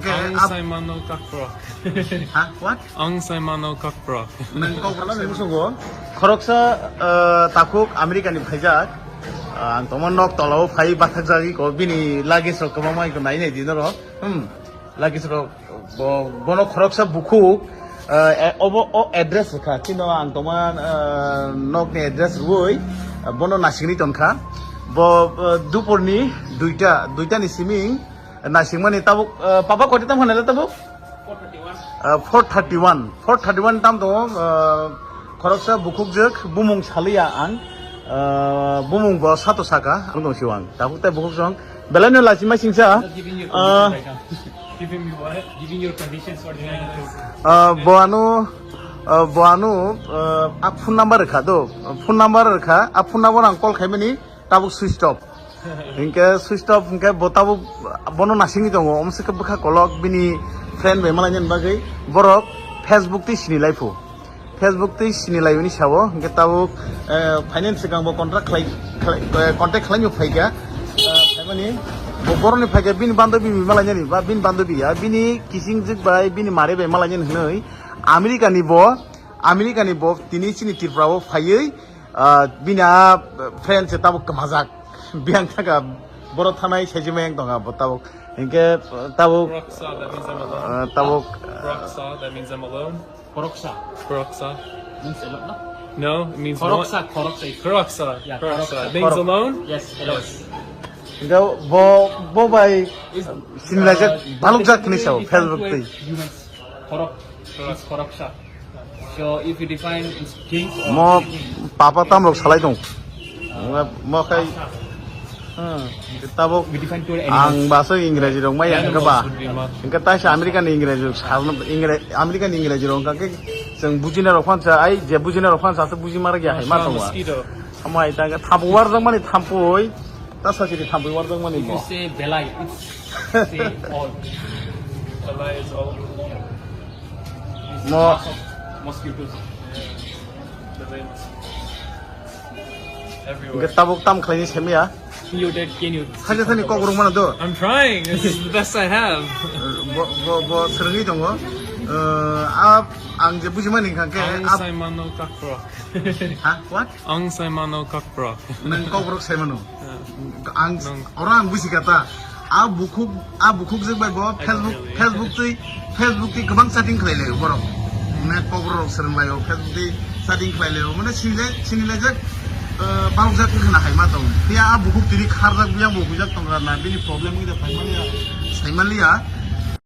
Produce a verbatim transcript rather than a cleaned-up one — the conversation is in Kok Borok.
Ang saimano kakprok. Ha? What? Ang saimano kakprok. Nang kok rano nang sungo. Khoroksa, eh, takhuk America ni phaijak. Eh, ang tongma nok tolao phai bathak jagwi ko bini luggage rok kwbangma ko nai nai di norok. Hmm. Luggage rok bo, bono khoroksa bukhuk, eh, obo o address rwkha. Chino ang tongma, eh, nok ni address rwui, eh, bono nasingni tongkha. Bo, eh, duporni duita, duita ni siming Naisingmani tabuk, ah, papa koti tam hanai tabuk? Ah, four thirty one. Four thirty one tam tongo, ah, khoroksa bukhukjwk bumung saliya ang, ah, bumung bo sato saka, ang tong siwang. Tabuk tai bukhuk song. Belai no lachima singsa. Not giving you ah, condition right now. Giving you what? Giving your conditions for the night. Ah, bo ano, ah, bo ano, ah, a phone number rwkha do. Phone number rwkha, a phone number ang call khaimani. Tabuk switch off. Hinkhe switch off hinkhe bo tabuk bono nasingwi tongo. Omsike bwkha kolok bini friend bai malainani bagwi borok Facebook twi sini laiphu. Facebook twi sini laiyuni sao hinkhe tabuk, eh, finance swkang bo contract khlai, khlai, eh, contact khlaimyo phaikha. Eh, phaimani bo boroni phaikha bini bandobi bai malainani ba bini bandobi ya bini kisingjwk bai bini mare bai malainani hwnwi America ni bo, America ni bo tini chini Tripura o phaiwi Ah, bini a friend se tabuk kwmajak. Biyang thaka borok thanai saichimai wng tongkha bo tabuk. Hinkhe tabuk, Khoroksa, that means I'm alone. Ah, tabuk, Khoroksa, that means I'm alone. Khoroksa. Khoroksa. Means alone, no? No, it means Khoroksa, one. Khoroksa is Khoroksa. Yeah, Khoroksa. Khoroksa. Means Khorok- alone? Yes, alone. Yes. Hinkhe bo, bo bai is, sinilajak uh, balukjak hinwi sao, Facebook twi. Humans. Khorok. Khorok. It's Khoroksa. So if you define its kings or Mo papa tamrok salai tong. Mo, mo khai. Hmm. Tabuk. We define two animals. Ang baso Ingreji rok mai ang ba. Animals would be ma- Engka taisa American Ingreji rok salno Ingre-, American Ingreji rok engka ke chwng bujina rok phan sa ai je bujina rok phan sa se buji mara gya hai ma Masha tongwa. Mosquito. Amai ta engka thapu warjak mani thampui. Ta sa siri thampui warjak mani mo. If you say belai, it's say all. Belai is all. Mo- Mosquitoes. Everywhere. Hinkhe tabuk tam khlaini semya. You did, can you? Saja sani kok rung mana do. I'm trying. This is the best I have. Bo, bo, bo serengwi tongo. Eh, a, ang je bujimani hinkha khe, ang a- saimano kakprok. Ha? What? Ang saimano kakprok. Nang kok rok saimano. Ang, oro ang buji kha ta. A bukhuk, a bukhuk jwk bai bo I don't Facebook, really. Facebook twi, Facebook twi kwbang chatting khlai laio borok. Net power rok swrwng laio, Facebook twi chatting khlai laio. Mane sinilai, sinilai jak, eh, balok jak wngkha na hai ma tong. Phiya a bukhuk tini kharjak biyang bo hujak tong na bini problem wngkha phai manya, sai manya.